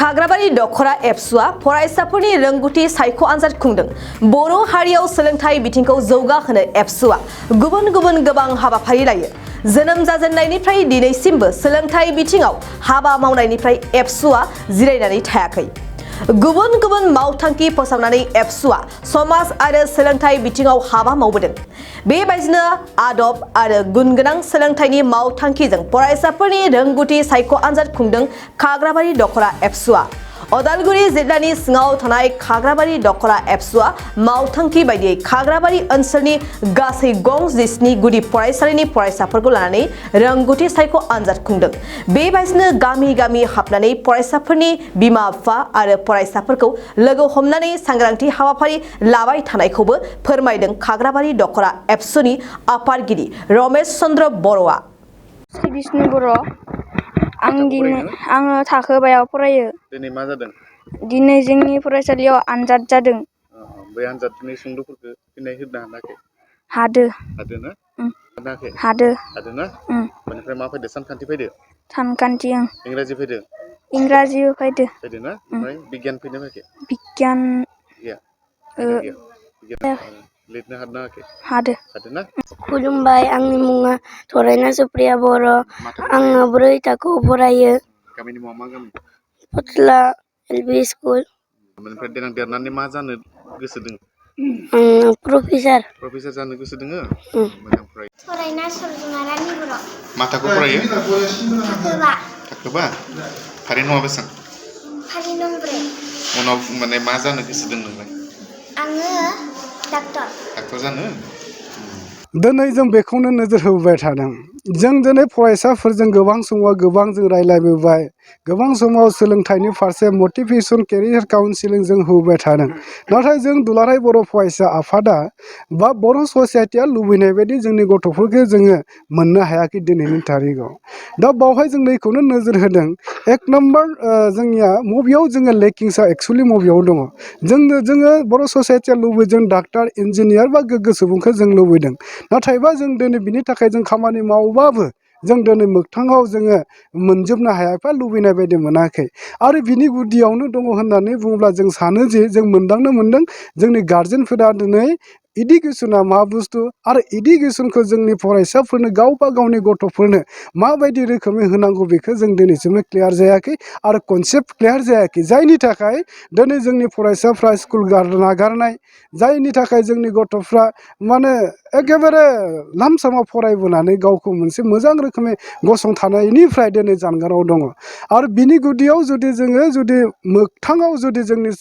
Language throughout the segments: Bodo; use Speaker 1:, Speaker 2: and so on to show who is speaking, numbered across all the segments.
Speaker 1: खाग्राबारि दखरा एबसुआ फरायसाफोरनि रोंगौथि सायख' आनजाद खुंदों। बर' हारियाव सोलोंथाइ बिथिंखौ जौगाहोनो एबसुआ गुबुन गुबुन गोबां हाबाफारि लायो। जोनोम जाजेननायनिफ्राय दिनैसिमबो सोलोंथाइ बिथिङाव हाबा मावनायनिफ्राय एबसुआ जिरायनानै थायाखै। गुबुन गुबुन मावथांखि फोसावनानै एबसुआ समाज आरो सोलोंथाइ बिथिङाव हाबा मावबोदों। बेबायदिनो आदब आरो गुनगोनां सोलोंथाइनि मावथांखिजों फरायसाफोरनि रोंगौथि सायख' आनजाद खुंदों खाग्राबारि दखरा एबसुआ। अदालगुरि जिल्लानि सिङाव थानाय खाग्राबारि दखरा एबसुआ मावथांखि बायदियै खाग्राबारि ओनसोलनि गासै गं 17 गुदि फरायसालिनि फरायसाफोरखौ लानानै रोंगौथि सायख' आनजाद खुंदों। बेबायदिनो गामि गामि हाबनानै फरायसाफोरनि बिमा-बिफा आरो फरायसाफोरखौ लोगो हमनानै सांग्रांथि हाबाफारि लाबाय थानायखौबो फोरमायदों खाग्राबारि दखरा एबसुनि आफादगिरि रमेश चन्द्र बर'आ।
Speaker 2: श्री बिष्णु बर'। आङो थाखो बायाव फरायो।
Speaker 3: दिनै मा जादों?
Speaker 2: दिनै जोंनि फरायसालियाव आनजाद जादों।
Speaker 3: बै आनजादनि सोंलुफोरखौ फिननाय होनो हानाखै?
Speaker 2: हादो।
Speaker 3: हादोना? हानाखै?
Speaker 2: हादो।
Speaker 3: हादोना? बेनिफ्राय मा फैदो? सानखान्थि फैदो?
Speaker 2: सानखान्थि
Speaker 3: इंराजि फैदो?
Speaker 2: इंराजिबो फैदो।
Speaker 3: फैदोना? ओमफ्राय बिगियान फैदोना फैयाखै?
Speaker 2: बिगियान
Speaker 3: गैया। फैदों गैया? बिगियान लिरनो हादोना हायाखै?
Speaker 2: हादो।
Speaker 3: हादोना?
Speaker 4: खुलुमबाय, आंनि मुङा थरायना सुप्रिया बर'। आङो 4 थाखोआव फरायो।
Speaker 3: गामिनि मुङा मा गामि?
Speaker 4: फथला एलपि स्कुल।
Speaker 3: बेनिफ्राय देनां देरनानै मा जानो गोसो दोङो?
Speaker 4: प्रफेसार।
Speaker 3: प्रफेसार जानो गोसो दोङो? मोजां फराय।
Speaker 4: थरायना सरजुमा रानि बर'।
Speaker 3: मा थाखोआव फरायो?
Speaker 4: थाखो 5।
Speaker 3: थाखो 5? फारि नङा बेसां?
Speaker 4: फारि नं 4।
Speaker 3: उनाव माने मा जानो गोसो दं नोंलाय?
Speaker 4: आङो डाक्टर।
Speaker 3: डाक्टर जानो?
Speaker 5: दिनै जों बेखौनो नोजोर होबोबाय थादों। जों दिनै फरायसाफोरजों गोबां समाव गोबां जों रायज्लायबोबाय। गोबां समाव सोलोंथाइनि फारसे मटिभेसन केरियार काउन्सिलिं जों होबोबाय थादों। नाथाय जों दुलाराय बर' फरायसा आफादा बा बर' ससाइटिया लुबैनाय बायदि जोंनि गथ'फोरखौ जोङो मोननो हायाखै दिनैनि थारिखआव। दा बावहाय जों नैखौनो नोजोर होदों। एक नम्बर जोंनिया मबेयाव जोङो लेकिंसा एक्सुवेलि मबेयाव दङ। जोङो बर' ससाइटिया लुबैदों डाक्टार, इन्जिनियार बा गोग्गो सुबुंखौ जों लुबैदों। नाथायबा जों दिनै बिनि थाखाय जों खामानि मावबाबो जों दिनै मोगथाङाव जोङो मोनजोबनो हायाखै, लुबैनाय बायदि मोनाखै। आरो बिनि गुदियावनो दङ होननानै बुङोब्ला जों सानो जे जों मोनदांनो मोनदों जोंनि गार्जेनफोरा दिनै इडुकेसना मा बुस्थु आरो इडुकेसनखौ जोंनि फरायसाफोरनो गावबा गावनि गथ'फोरनो माबायदि रोखोमै होनांगौ बेखौ जों दिनैसिम क्लियार जायाखै आरो कनसेप्ट क्लियार जायाखै। जायनि थाखाय दिनै जोंनि फरायसाफ्रा स्कुल नागारनाय, जायनि थाखाय जोंनि गथ'फ्रा माने एखेबारे लामसामाव फरायबोनानै गावखौ मोनसे मोजां रोखोमै गसंथानायनिफ्राय दिनै जानगाराव दङ। आरो बिनि गुदियाव जुदि मोगथाङाव जुदि जोंनि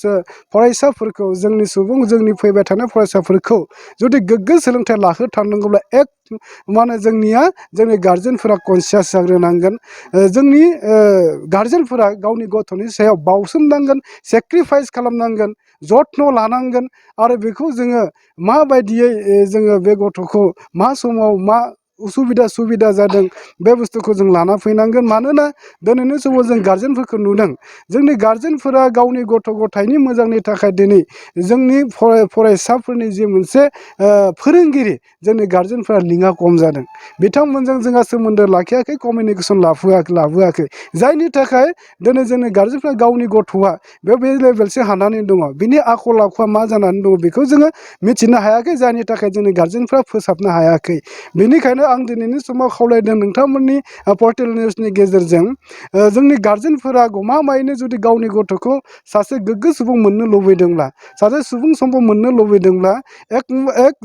Speaker 5: फरायसाफोरखौ जोंनि फैबाय थानाय फरायसाफोरखौ जुदि गोग्गो सोलोंथाइ लाहोथारनांगौब्ला जोंनि गार्जेनफोरा कनसियास जाग्रोनांगोन। जोंनि गार्जेनफोरा गावनि गथ'नि सायाव बावसोमनांगोन, सेक्रिफाइस खालामनांगोन, जथ्न' लानांगोन। आरो बेखौ जोङो माबायदियै जोङो बे गथ'खौ मा समाव मा उसुबिदा सुबिदा जादों बे बुस्थुखौ जों लाना फैनांगोन। मानोना दिनैनि समाव जों गार्जेनफोरखौ नुदों, जोंनि गार्जेनफोरा गावनि गथ' गथायनि मोजांनि थाखाय दिनै जोंनि फरायसाफोरनि जि मोनसे फोरोंगिरि, जोंनि गार्जेनफोरा लिंकआ खम जादों। बिथांमोनजों जोंहा सोमोन्दो लाखियाखै, कमिउनिकेसन लाबोआखै। जायनि थाखाय दिनै जोंनि गार्जेनफ्रा गावनि गथ'आ बे लेभेलसिम हानानै दङ, बिनि आखल आखुआ मा जानानै दङ बेखौ जोङो मिथिनो हायाखै। जायनि थाखाय जोंनि गार्जेनफ्रा फोसाबनो हायाखै। बेनिखायनो आं दिनैनि समाव खावलायदों नोंथांमोननि पर्टेल निउसनि गेजेरजों जोंनि गार्जेनफोरा गमामायैनो जुदि गावनि गथ'खौ सासे गोग्गो सुबुं मोननो लुबैदोंब्ला, सासे सुबुं सम्पद मोननो लुबैदोंब्ला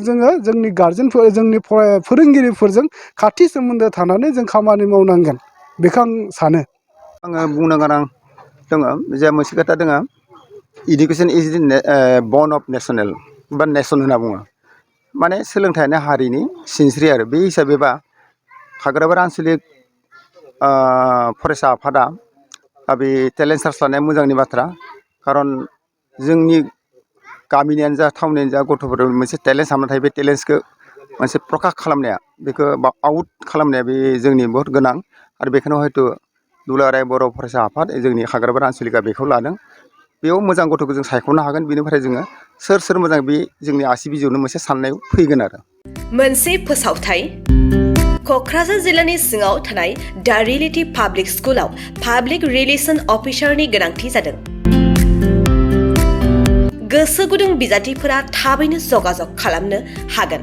Speaker 5: जोङो जोंनि गार्जेनफोर, जोंनि फोरोंगिरिफोरजों खाथि सोमोन्दो थानानै जों खामानि मावनांगोन। बेखौ आं सानो।
Speaker 6: आङो बुंनो गोनां दङ जे मोनसे खोथा दङ, education is the burn of national बा नेसन होनना बुङो। माने सोलोंथाइयानो हारिनि सिनस्रि। आरो बे हिसाबैबा खाग्राबारि आन्सलिक फरायसा आफादा बे टेलेन्ट सार्च लानाया मोजांनि बाथ्रा। खारन जोंनि गामिनियानो जा टाउननियानो जा गथ'फोराव मोनसे टेलेन्ट हाबना थायो। बे टेलेन्टसखौ मोनसे प्रकाश खालामनाया, बेखौ आउट खालामनाया बे जोंनि बहुत गोनां। आरो बेखौनो हयथ' दुलाराय बर' फरायसा आफाद जोंनि खाग्राबारि आन्सलिकआ बेखौ लादों। बेयाव मोजां गथ'खौ जों सायख'नो हागोन। बेनिफ्राय जोङो सोर मोजां, बे जोंनि आसि बिजौआवनो मोनसे साननाय फैगोन। आरो
Speaker 1: मोनसे फोसावथाय क'क्राझार जिल्लानि सिङाव थानाय दा रियेलिटी पाब्लिक स्कुलाव पाब्लिक रिलेसन अफिसारनि गोनांथि जादों। गोसो गुदुं बिजाथिफोरा थाबैनो जगाजग खालामनो हागोन।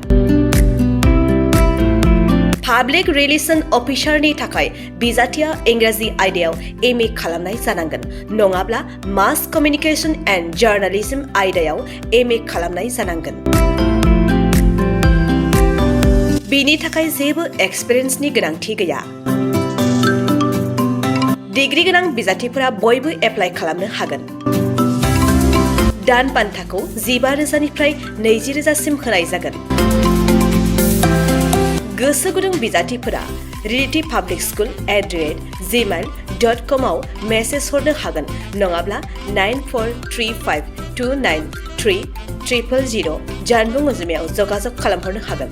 Speaker 1: पाब्लिक रिलेसन अफिसारनि थाखाय बिजाथिया इंराजि आयदायाव MA खालामनाय जानांगोन नङाब्ला मास कमिउनिकेशन एन्ड जार्नालिज्म आयदायाव MA खालामनाय जानांगोन। बिनि थाखाय जेबो एक्सपिरियेन्सनि गोनांथि गैया। डिग्री गोनां बिजाथिफोरा बयबो एप्लाइ खालामनो हागोन। दान बान्थाखौ 15,000निफ्राय 20,000सिम होनाय जागोन। गोसो गुदुं बिजाथिफोरा reality.publicschool@gmail.com आव मेसेज हरनो हागोन नङाब्ला 9435293000 जानबुं अनजिमायाव जगाजग खालामहरनो हागोन।